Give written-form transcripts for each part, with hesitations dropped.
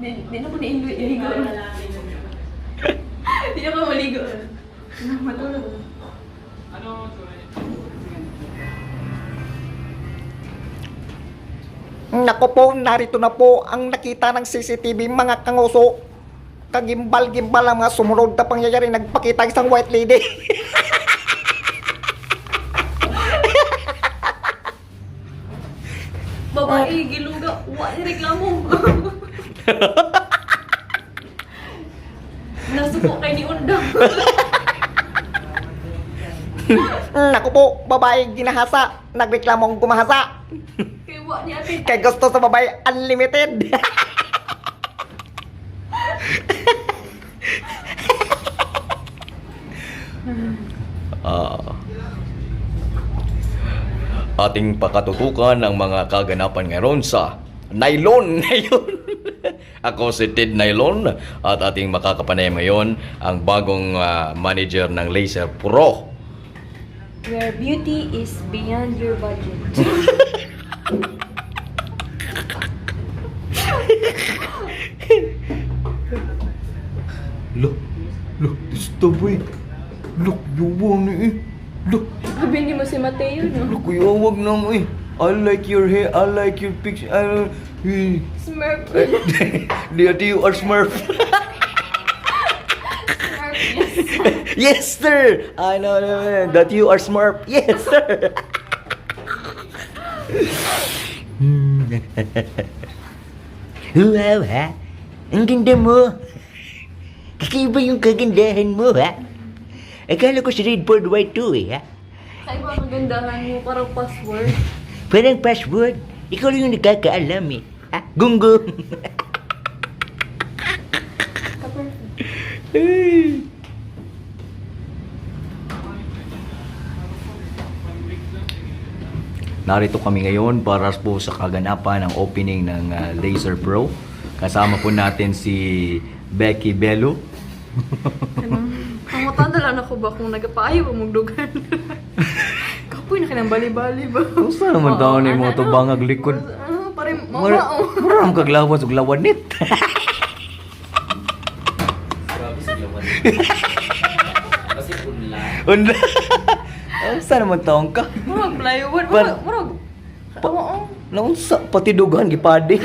Di na ko niigo. Di na ko maligo. Na, matulog. Nako po, narito na po ang nakita ng CCTV, mga kanguso. Kagimbal-gimbal ang mga sumunod na pangyayari. Nagpakita ang isang white lady. Babae, giluga. Wa ni reklamo. Nasuko kay ni Undang. Nako po, babae ginahasa. Nagreklamo ang gumahasa. Kay wa ni ate. Kay gusto sa babae, unlimited. Ah. Ating pakatutukan ang mga kaganapan ngayon sa Nylon ngayon. Ako si Ted Nylon at ating makakapanayam ngayon ang bagong manager ng Laser Pro. Where beauty is beyond your budget. Lo, lo, stop eh. Look, yuwa na eh. Look, Sabi ni mo si Mateo, no? look, wag na mo eh. I like your hair, I like your picture. I, eh. Smurf. You are Smurf. Smurf, yes. Yes, sir. I know, know that you are Smurf. Yes, sir. Wow, ha? Ang ganda mo. Kakaiba yung kagandahan mo, ha? Akala ko si Redford White to, eh, ha? Kaiba ang kagandahan mo, parang password. Parang password. Ikaw lang yung nagkakaalam, eh. Ha? Gunggong. Ka-perfect. Narito kami ngayon para po sa kaganapan ng opening ng Laser Pro. Kasama po natin si Becky Bello. Pangutan na lang ako ba kung nagpaayo ba mong dugan? Kapoy na kinang bali-bali ba? Kumusta naman Oo, taon ni ana, mo no? tubangag likod? Ano, pare, mama, oh. Mura kaglawas ug lawanit. Grabe sa lawan. Kasi unla. Unla. Unsa naman taon ka? Murag plywood, Par- murag, murag. Oo. Naunsa pati dugan gipading.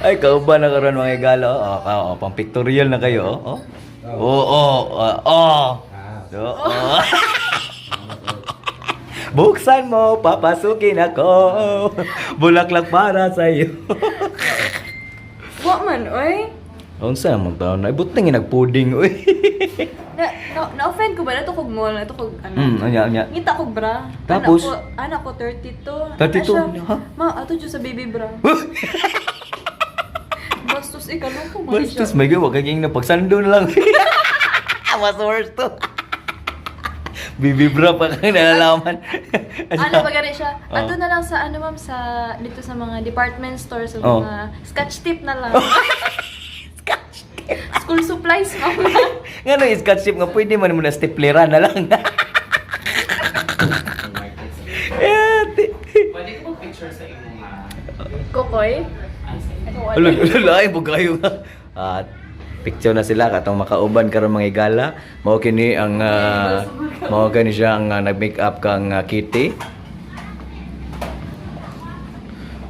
Ay, kau ba na karon mga igala? Oh, oh, oh, pang pictorial na kayo, oh. Oh, oh, oh, oh. Oh. Oh. Buksan mo, papasukin ako. Bulaklak para sa iyo. Wa man, oy. Unsa naman taon na? Buti nga nagpuding, oy. Na, na, na-offend ko ba? Nato kog mall, nato kog ano. Anya, anya. Ngita kog bra. Tapos? Anak ko, 32. 32, Ana siya, ha? Ma, ato dyan sa baby bra. Bastos ikaloko man siya. Bastos, may gawa kay na pagsando na lang. Mas worse to. Bibibra pa kang nalalaman. Ano ba gani siya? Oh. Ato na lang sa ano ma'am sa dito sa mga department store sa Oh. mga scotch tape na lang. Scotch tape. School supplies ma'am. Nga no, scotch tape nga pwede man mo na stapleran na lang. Eh, Pwede ko mag-picture sa imo nga. Kokoy. Ay, sa imo. Ulo, ulo, ay, bugayo nga. At picture na sila katong makauban karon mga igala. Mao kini ang mao kini siya ang nag-make up kang Kitty.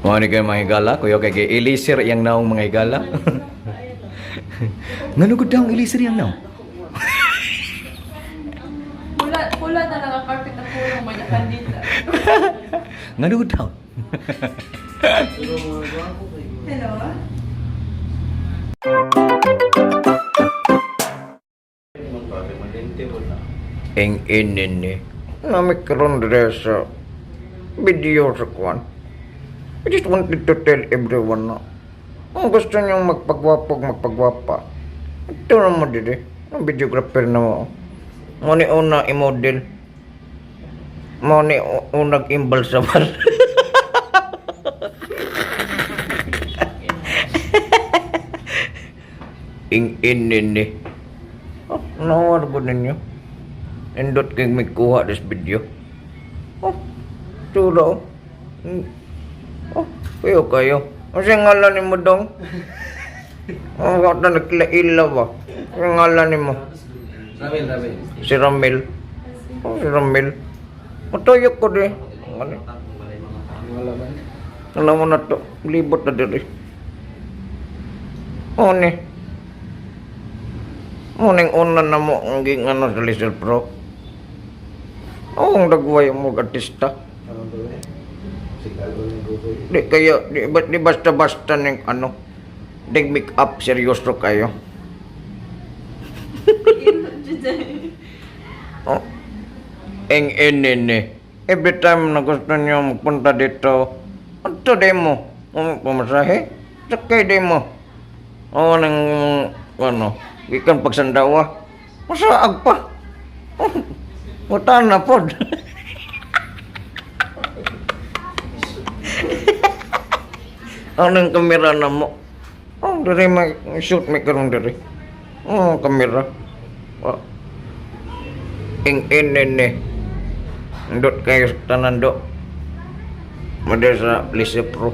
Mao ni kay mga igala, kuyo kay kay ilisir iyang naong mga igala. Ngano gud daw ang ilisir iyang naong? Pula, pula na lang ang carpet na pulong man kandila. Ngano gud daw? Hello? Eng inin ni. Nami karon dire sa video sa kwan. I just wanted to tell everyone na kung gusto niyong magpagwapo, magpagwapa. Ito na mo dire. Ang videographer na mo. Mo ni una i-model. Mo ni unag imbalsamar. Ing inin ni. Oh, nawar ko ninyo. Indot kay may kuha this video. Oh, tsura oh. Oh. Kuyo kayo. Ano siya ngalan ni mo dong? Oh, wala na nagkilaila ba? Ano ngalan ni mo? Ramil, Ramil. Si Ramil. Oh, si Ramil. Matuyok ko di. Ano? Alam mo na to. Libot na diri. Oh, ni. Muning una na mo ang ging ano sa Lizard Pro. Oh, ang dagway mo artista. Di kayo, di basta-basta ning ano. Di make up, seryoso kayo. Oh. Eng enene. Every time na gusto niyo magpunta dito, ato di mo. Pamasahe? Sakay di mo. Oo, nang, ano, gikan pagsandawa. Masaag pa. Oh, Muta na pod. Anong kamera na mo? Oh, diri may shoot may karon diri. Oh, kamera. Oh. Ing enene. Ndot kayo sa tanan do. Mada sa Lise Pro.